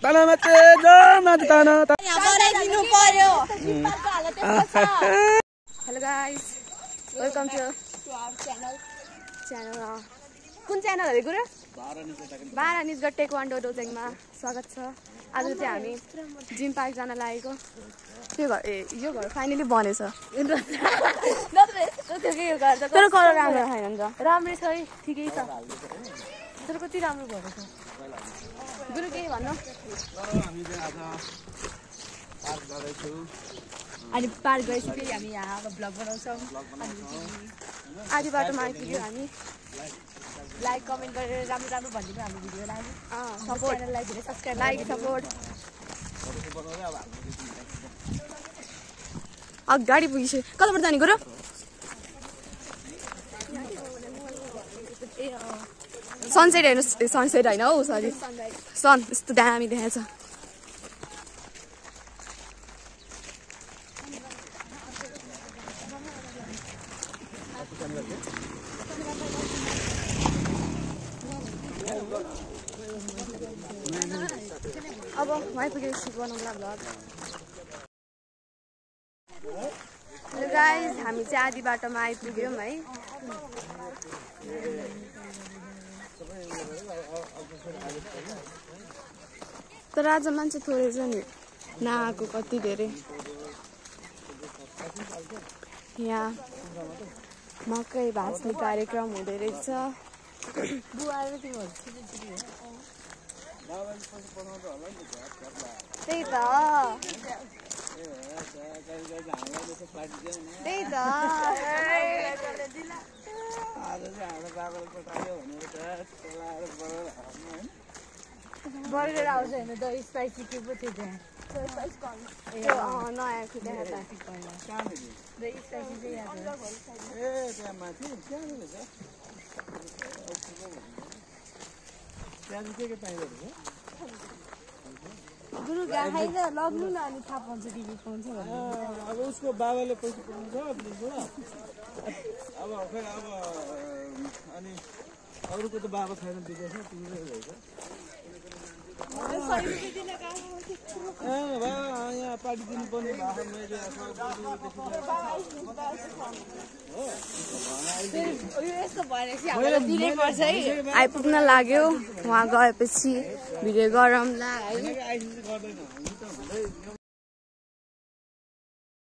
ताना मात्रै जो माथि ताना गराइदिनु पर्यो hello guys welcome to our channel कुन च्यानल हो गुरु बारानिज गट टेक्वान्डो डोजेङमा स्वागत छ आज चाहिँ हामी जिम पार्क जान लागेको त्यो घर यो घर फाइनली बनेछ तर कलर राम्रो छैन नि त राम्रै छ है ठिकै छ तर कति राम्रो भएको छ गुरु के भन्नु अनि पार्क गएपछि फेरि हामी यहाँ अब भ्लग बनाउँछौँ आधी बाटोमा आइपुग्यो हामी लाइक कमेन्ट गरेर राम्रो राम्रो भनिदिनु हाम्रो भिडियोलाई सपोर्ट च्यानललाई धेरै सब्सक्राइब लाइक सपोर्ट अगाडि पुगिसक्यो कताबाट जाने गुरु सनसेट हेर्नुहोस् सनसेट होइन हौ सरी सन यस्तो दामी देखाएको छ अब आइपुगेर बनाउँला भ्लग हेलो गाइस हामी चाहिँ आधी बाटोमा आइपुग्यौँ है तर आज मान्छे थोरै छ नि नआएको कति धेरै यहाँ मकै भाँच्ने कार्यक्रम हुँदै रहेछ त्यही त बर्गर आउँछ होइन द स्पाइसी के पो थियो त्यहाँ नयाँ खुट्टा द स्पाइसी चाहिँ गुरु गाई त लग्नु न अनि थाहा पाउँछ के पाउँछ अब उसको बाबाले पैसा पाउँछ अब खै अब अनि अरूको त बाबा छैन विदेश तिमीले रहेछ यहाँ पार्टी दिनुपर्ने आइपुग्न लाग्यो उहाँ गएपछि भिडियो गरौँला है